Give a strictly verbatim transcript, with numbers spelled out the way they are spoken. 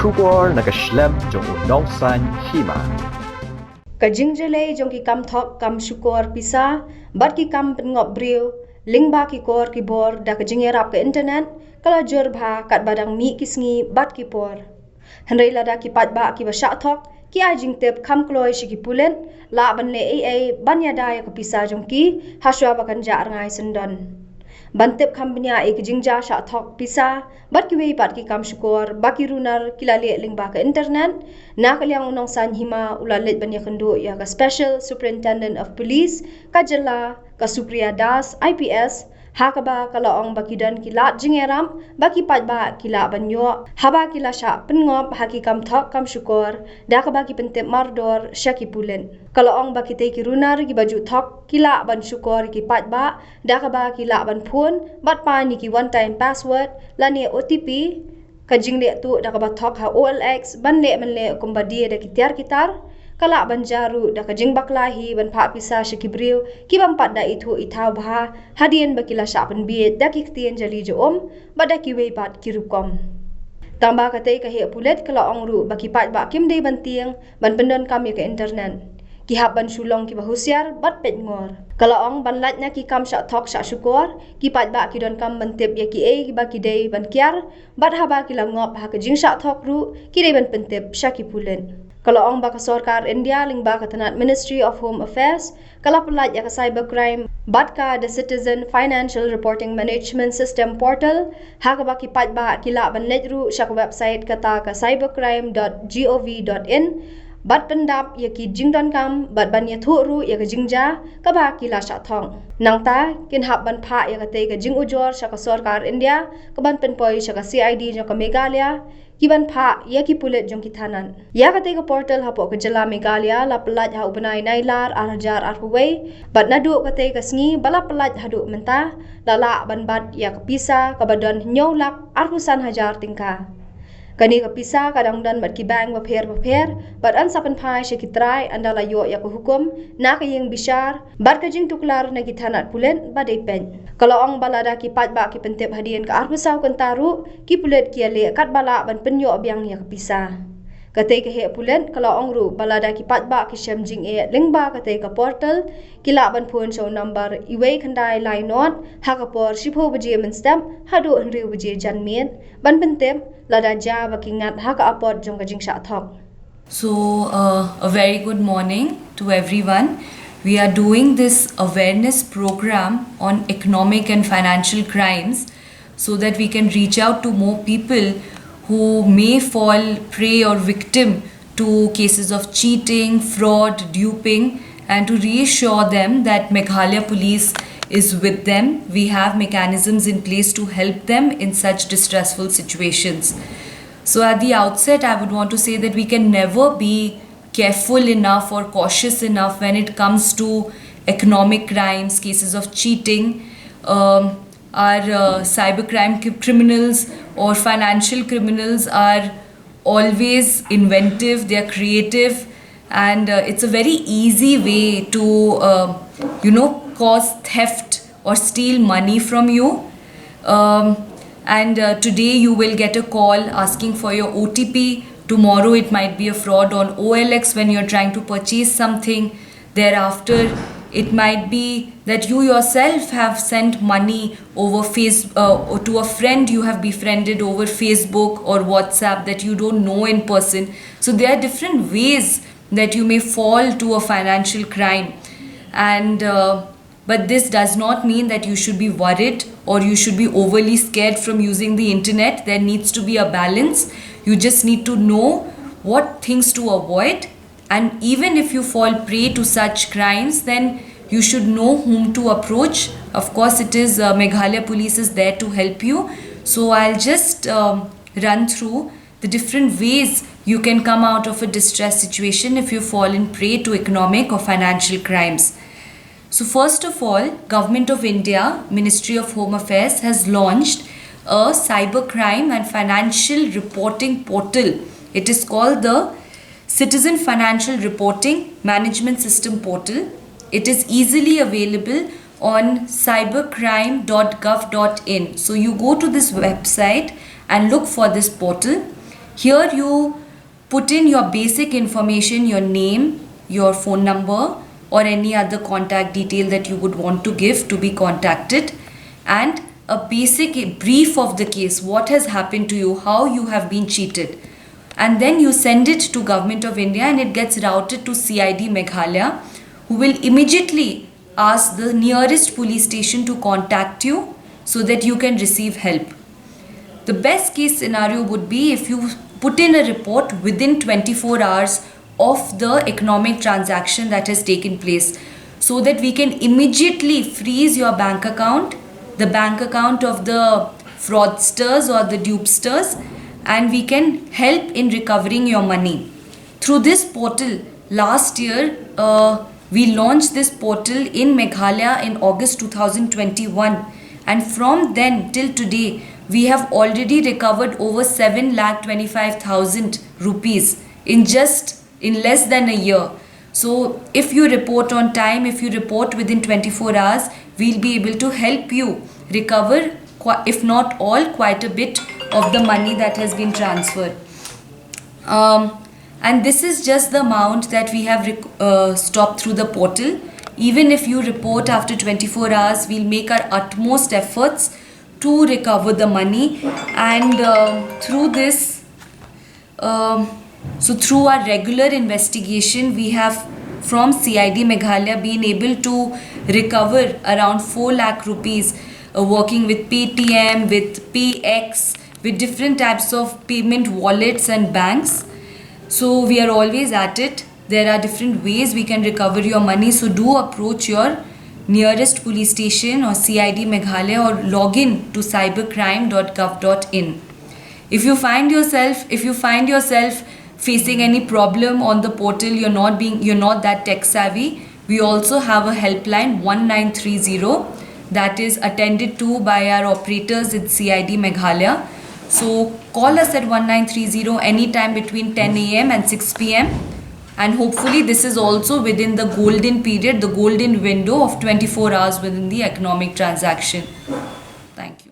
Shukor na ka shlem jong u nongsaiñ hima. Ka jingjalei jong ki kam thok kam shukor pisa bad ki kam pynngop briew lyngba ki kor ki bor da ka jingïarap ka internet ka la jur bha katba dang mih ki sngi bad ki por. Hynrei lada ki paidbah kiba shah thok ki ai jingtip kham kloi sha ki pulit, lah ban leh ei ei ban ïada ïa ka pisa jong ki hashwa ba kan jah rngai syndon. Ban tip kham bniah ïa ki jingjia shah thok pisa bad kiwei pat ki kam shukor ba ki runar ki la leh lyngba ka internet, na ka liang u nongsaiñ hima u la leit ban ïakynduh ïa ka Special Superintendent of Police ka jylla, ka Supriya Das, I P S, ha kaba ka la ong ba ki don ki lad jingïarap ba ki paidbah ki lah ban ïoh haba ki la shah pynngop ha ki kam thok kam shukor da kaba ki pyntip mardor sha ki pulit. Ka la ong ba kitei ki runar kiba ju thok ki lah ban shukor ïa ki paidbah da kaba ki lah ban phone bad pan ïa ki one time password lane O T P. Ka jingleh tuh da kaba thok ha O L X ban leh mynleh kumba die da ki tiar ki tar, ka lah ban jia ruh da ka jingbakla hi ban phah pisa sha ki briew ki bym pat da ithuh ithaw bha hadien ba ki la shah pynbiej da ki ktien jali ja um bad da kiwei pat ki rukom. Tangba katei ka heh pulit ka la ong ruh ba ki paidbah kim dei ban tieng ban pyndonkam ïa ka internet. Ki hap ban shu long kiba husiar bad peit ngor. Ka la ong ban lait na ki kam shah thok shah shukor, ki paidbah ki donkam ban tip ïa kiei kiba ki dei ban kiar, bad haba ki la ngop ha ka jingshah thok ruh ki dei ban pyntip sha ki pulit. Ka la ong ba ka sorkar India lyngba ka tnat Ministry of Home Affairs ka la pyllait ïa ka cybercrime bad ka The Citizen Financial Reporting Management System portal, ha kaba ki paidbah ki lah ban leit ruh sha ka website kata ka cybercrime dot gov dot in bad pyndap ïa ki jingdonkam bad ban ïathuh ruh ïa ka jingjia kaba ki la shah thok. Nangta kin hap ban phah ïa katei ka jingujor sha ka sorkar India ka ban pynpoi sha ka C I D jong ka Meghalaya, ki ban phah ïa ki pulit jong ki thanat. Ïa katei ka portal hapoh ka jylla Meghalaya la pyllait ha u bnai Nailar ar hajar arphew wei, bad naduh katei ka sngi ba la pyllait haduh mynta la lah ban bat ïa ka pisa kaba don hynñiew lak arphew san hajar tyngka. Kane ka pisa ka dang don bad ki bank bapher bapher bad yn sa pynphai sha ki trai ynda la ïoh ïa ka hukum na ka ïing bishar bad ka jingtuklar na ki thanat pulit ba dei peit. Ka la ong ba lada ki paidbah ki pyntip hadien ka arphew saw kynta ruh, ki pulit ki ïaleh katba lah ban pynïoh biang ïa ka pisa. Katei ka heh pulit ka la ong ruh ba lada ki paidbah ki shem jingeh lyngba katei ka portal, ki lah ban phone sha u nambar iwei khyndai lai nod ha ka por shiphew baje mynstep haduh hynriew baje janmiet ban pyntip lada jia ba ki ngat ha ka apot jong ka jingshah thok. So, uh, a very good morning to everyone. We are doing this awareness program on economic and financial crimes so that we can reach out to more people who may fall prey or victim to cases of cheating, fraud, duping, and to reassure them that Meghalaya Police is with them. We have mechanisms in place to help them in such distressful situations. So, at the outset, I would want to say that we can never be careful enough or cautious enough when it comes to economic crimes, cases of cheating. Um, our uh, cybercrime cri- criminals or financial criminals are always inventive, they are creative, and uh, it's a very easy way to, uh, you know, cause theft or steal money from you. Um, and uh, today you will get a call asking for your O T P. Tomorrow it might be a fraud on O L X when you're trying to purchase something. Thereafter, it might be that you yourself have sent money over face uh, or to a friend you have befriended over Facebook or WhatsApp that you don't know in person. So there are different ways that you may fall to a financial crime, and uh, but this does not mean that you should be worried or you should be overly scared from using the internet. There needs to be a balance. You just need to know what things to avoid, and even if you fall prey to such crimes, then you should know whom to approach. Of course, it is uh, Meghalaya Police is there to help you. So I'll just um, run through the different ways you can come out of a distressed situation if you fall in prey to economic or financial crimes. So first of all, Government of India, Ministry of Home Affairs, has launched a cybercrime and financial reporting portal. It is called the Citizen Financial Reporting Management System portal. It is easily available on cybercrime dot gov dot in. So you go to this website and look for this portal. Here you put in your basic information, your name, your phone number, or any other contact detail that you would want to give to be contacted, and a basic brief of the case, what has happened to you, how you have been cheated. And then you send it to Government of India and it gets routed to C I D Meghalaya, who will immediately ask the nearest police station to contact you so that you can receive help. The best case scenario would be if you put in a report within twenty-four hours of the economic transaction that has taken place, so that we can immediately freeze your bank account, the bank account of the fraudsters or the dupesters, and we can help in recovering your money. Through this portal, last year, uh, we launched this portal in Meghalaya in August two thousand twenty-one, and from then till today, we have already recovered over seven lakh twenty-five thousand rupees in just, in less than a year. So if you report on time, if you report within twenty-four hours, we'll be able to help you recover, qui- if not all, quite a bit of the money that has been transferred. Um, and this is just the amount that we have rec- uh, stopped through the portal. Even if you report after twenty-four hours, we'll make our utmost efforts to recover the money. And um, through this, um, so through our regular investigation, we have from C I D Meghalaya been able to recover around four lakh rupees, uh, working with Paytm, with PayEx, with different types of payment wallets and banks. So we are always at it. There are different ways we can recover your money. So do approach your nearest police station or C I D Meghalaya, or log in to cybercrime dot gov dot in. If you find yourself, if you find yourself facing any problem on the portal, you're not being, you're not that tech savvy, we also have a helpline, one nine three zero, that is attended to by our operators at C I D Meghalaya. So call us at one nine three zero anytime between ten a m and six p m. And hopefully, this is also within the golden period, the golden window of twenty-four hours within the economic transaction. Thank you.